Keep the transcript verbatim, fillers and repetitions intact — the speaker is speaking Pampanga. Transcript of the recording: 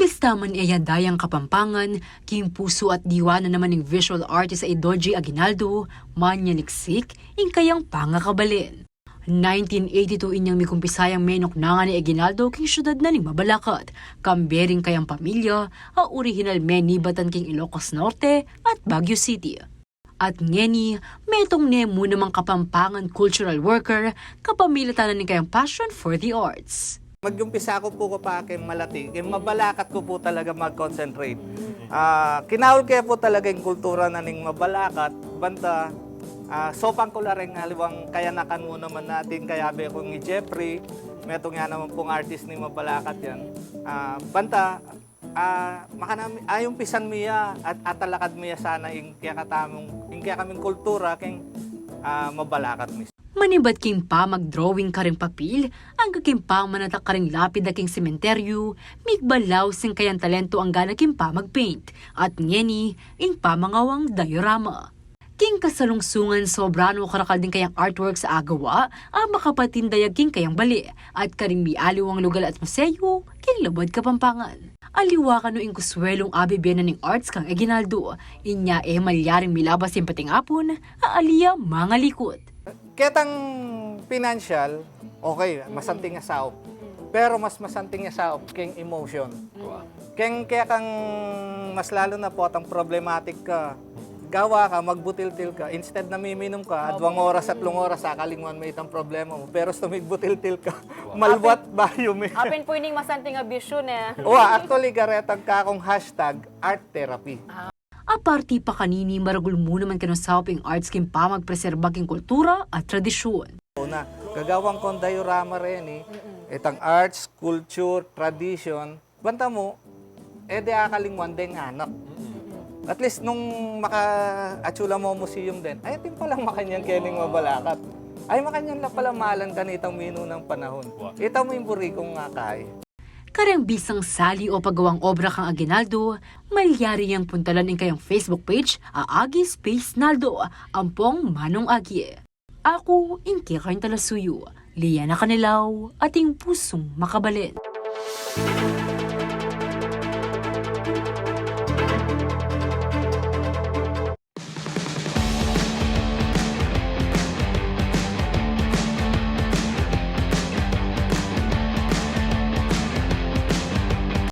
Bista man e ya dayang Kapampangan, king pusu at diwa na naman ning visual artist a i Dodgy Aguinaldo, manyaliksik ing kayang pangakabalen. Nineteen eighty-two inyang mikumpisa yang menuknangan i Aguinaldo king syudad na ning Mabalacat, kambe ring kayang pamilya a orihinal menibatan king Ilocos Norte at Baguio City. At ngeni, metung ne mu namang Kapampangan cultural worker, kapamilatan na ning kayang passion for the arts. Mag-umpisa ku pu kapake malati, keng Mabalacat ku pu talaga mag-concentrate. Ah, kinaul ke pu talaga ing kultura na ning Mabalacat, banta, ah, saupan ku la reng aliwang kayanakan mu naman natin, kayabe kung i Jeffrey, metung ya naman pung artist ning Mabalacat yan. Ah, banta, ah, makanami, ah, umpisan mi ya at atalakad mi ya sana ing kekatamung, ing kekaming kultura keng, ah, Mabalacat mismu. Manibat king pamag-drawing karing papil, angga king pamanatak karing lapid a king sementeryu, migbalaus ing kayang talentu angga na king pamag-paint, at ngeni, ing pamangawang diorama. King kasalungsungan, sobra no karakal ding kayang artworks a agawa, a makapatinda ya king kayang bale, at karing mialiwang lugal at museo, king labuad Kapampangan. Aliwa kanu ing kuswelung abibie na ning arts kang Aguinaldo, inya e malyaring milabas ing pating apun, a ali ya mangalikut. Ketang pinansyal, okay, masanting a saup. Pero mas masanting a saup keng emotion. Keng kekang mas lalu na potang problematic ka, gawa ka, magbutiltil ka. Instead na miminum ka, adwang oras, tatlung oras, akalingwan me itang problema mu. Pero sa migbutiltil ka, malwat bayu me. Apin pu ining masanting a bisyu ne. Wa, actually, karetang kakung hashtag art therapy. Aparte pa kanini, maragul mu naman kanu saup ing arts king pamagpreserba king kultura at tradisyun. Una, gagawan kong diorama reni, itang arts, culture, tradition, banta mu, e de akalingwan deng anak. At least nung maka-atsyu la mu museum den, ay, atin palang makanyan kening Mabalacat. Ay, makanyan la pala malan kanitang minunang panahun. Ita mu ing buri kung ngakay. Kareng bisang sali o pagawang obra kang Aguinaldo, malyari yang puntalan ing kayang Facebook page a Agi Space Naldo, ampong Manong Agi. Aku ing kekayung talasuyu, Liana Canilaw, ating pusung makabalen.